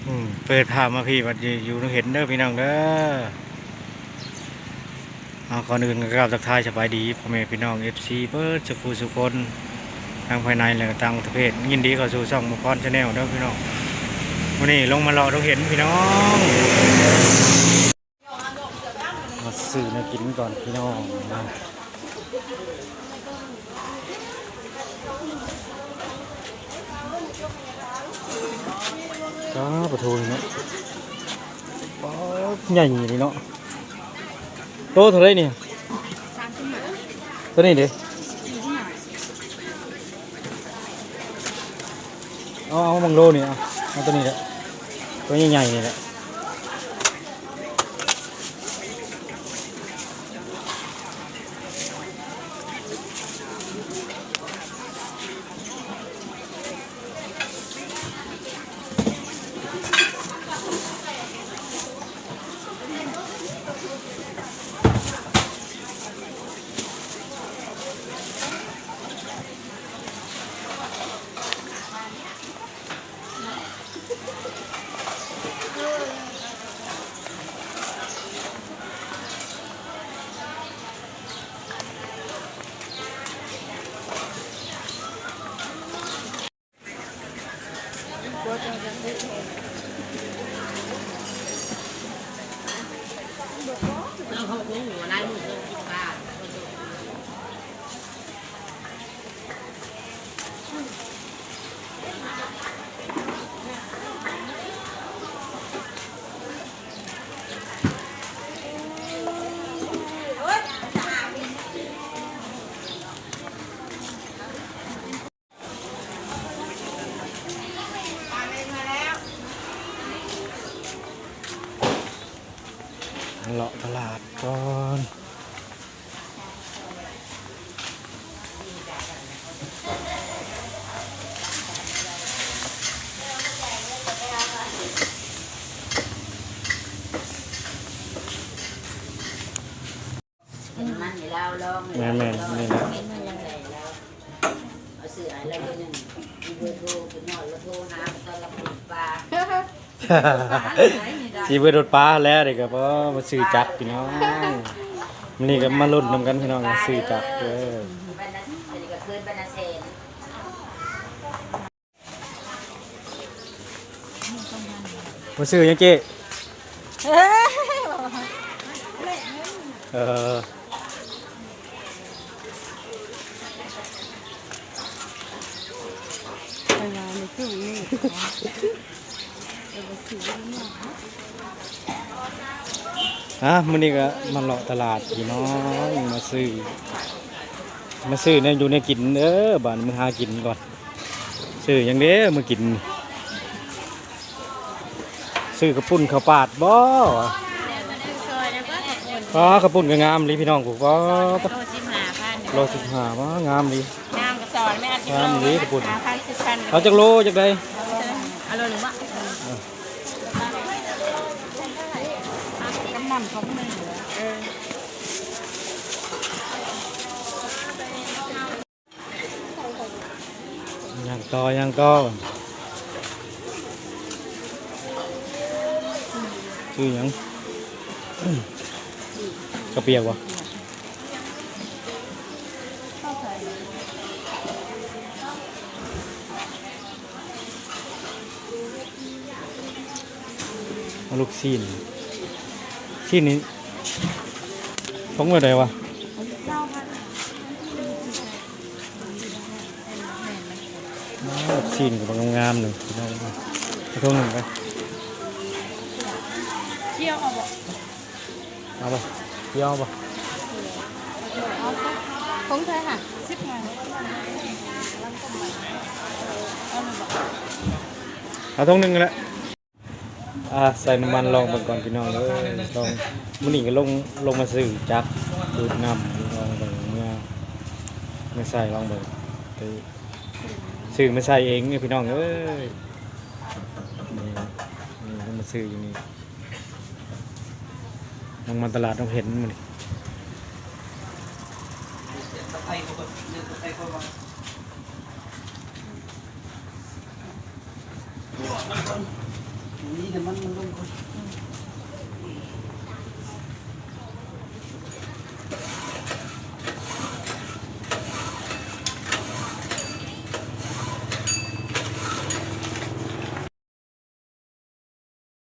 ອືມ ເປີດພາບມາພີ້ ບັດຢູ່ ຢູ່ເຫັນເດີພີ່ນ້ອງເດີ. ເອົາ ກ່ອນອື່ນກໍກາບທັກທາຍສະບາຍດີພໍ່ແມ່ພີ່ນ້ອງ ເອັຟຊີ ເບິດສູ່ຜູ້ສູ່ຄົນ ທັງພາຍໃນ ແລະ ກໍຕ່າງປະເທດ. ຍິນດີເຂົ້າສູ່ຊ່ອງໝູ່ພອນ Channel ເດີພີ່ນ້ອງ. ມື້ນີ້ລົງມາເລາະດົງເຫັນພີ່ນ້ອງ. ມາຊື້ແນວກິນກ່ອນພີ່ນ້ອງ. ມາ ປາ ປາທູນີ້ເນາະ ປາ ໃຫຍ່ນີ້ເນາະ. ໂລເທົ່າໃດນີ້? ສາມສິບຫ້າ. ໂຕນີ້ເດ? ສີ່ສິບຫ້າ. ເອົາ ເອົາບັງໂລນີ້ ເອົາ ເອົາໂຕນີ້ແຫຼະ ໂຕໃຫຍ່ໆນີ້ແຫຼະ. ເລາະຕະຫຼາດກ່ອນ. ແມ່ນໆ ນີ້ແຫຼະ ເອົາຊື້ໃຫ້ລາວໜຶ່ງ ມີເບີໂທ ເພິ່ນຮອດລາວໂທຫາ ຕອນລາວປູກປາ. ຊິເບິດລົດປາແລ້ວ ນີ້ກໍບໍ່ມາຊື້ຈັກພີ່ນ້ອງ. ມື້ນີ້ກໍມາລຸ້ນນຳກັນພີ່ນ້ອງ ຊື້ຈັກເດີ. ບໍ່ຊື້ຫຍັງເຈ້? ເອີ ອ່າ ມື້ນີ້ກໍມາເລາະຕະຫຼາດພີ່ນ້ອງ ມາຊື້ ມາຊື້ແນວຢູ່ແນວກິນເດີ. ບາດນີ້ມາຫາກິນກ່ອນ ຊື້ຫຍັງເດ້ມາກິນ? ຊື້ເຂົ້າປຸ້ນເຂົ້າປາດບໍ່? ອໍ ເຂົ້າປຸ້ນກໍງາມອີ່ຫຼີພີ່ນ້ອງ. ໂອ້ ໂລສິບຫ້າພັນ ໂລສິບຫ້າ ວ້າ ງາມອີ່ຫຼີ ງາມ. ກໍສອນແມ່ນ ງາມອີ່ຫຼີເຂົ້າປຸ້ນ. ຫ້າພັນ ສິບພັນ ເອົາຈັກໂລ ຈັກໃດ? ເອົາໂລໜຶ່ງບໍ່? ກຳນຳຂອງໜຶ່ງ ເອີ. ຍ່າງຕໍ່ ຍ່າງຕໍ່. ຊື່ຫຍັງ? ເຂົ້າປຽກບໍ່? ເອົາລູກຊີ້ນ ຊີ້ນນີ້ ຖົງແບບໃດວະ? ອ້າວ ຊີ້ນກໍງາມໆ ນີ້ພີ່ນ້ອງ. ເອົາຖົງໜຶ່ງໄປ. ເອົາບໍ່? ເອົາບໍ່? ຖົງເທົ່າໃດຫະ? ສິບຫ້າ. ເອົາເລີຍບໍ່? ເອົາຖົງໜຶ່ງຫັ້ນແຫຼະ. ອ່າ ໃສ່ນ້ຳມັນລອງເບິ່ງກ່ອນພີ່ນ້ອງເອີຍ. ລອງ ມື້ນີ້ກໍລົງ ລົງມາຊື້ຈັກດູດນ້ຳ ລອງເບິ່ງ ເມືອ ເມືອໃສ່ລອງເບິ່ງ. ໄປຊື້ມາໃສ່ເອງເດີພີ່ນ້ອງເອີຍ. ນີ້ ນີ້ ລົງມາຊື້ຢູ່ນີ້ ລົງມາຕະຫຼາດດົງເຫັນມື້ນີ້. ນີ້ນ້ຳມັນມັນລົງກ່ອນ.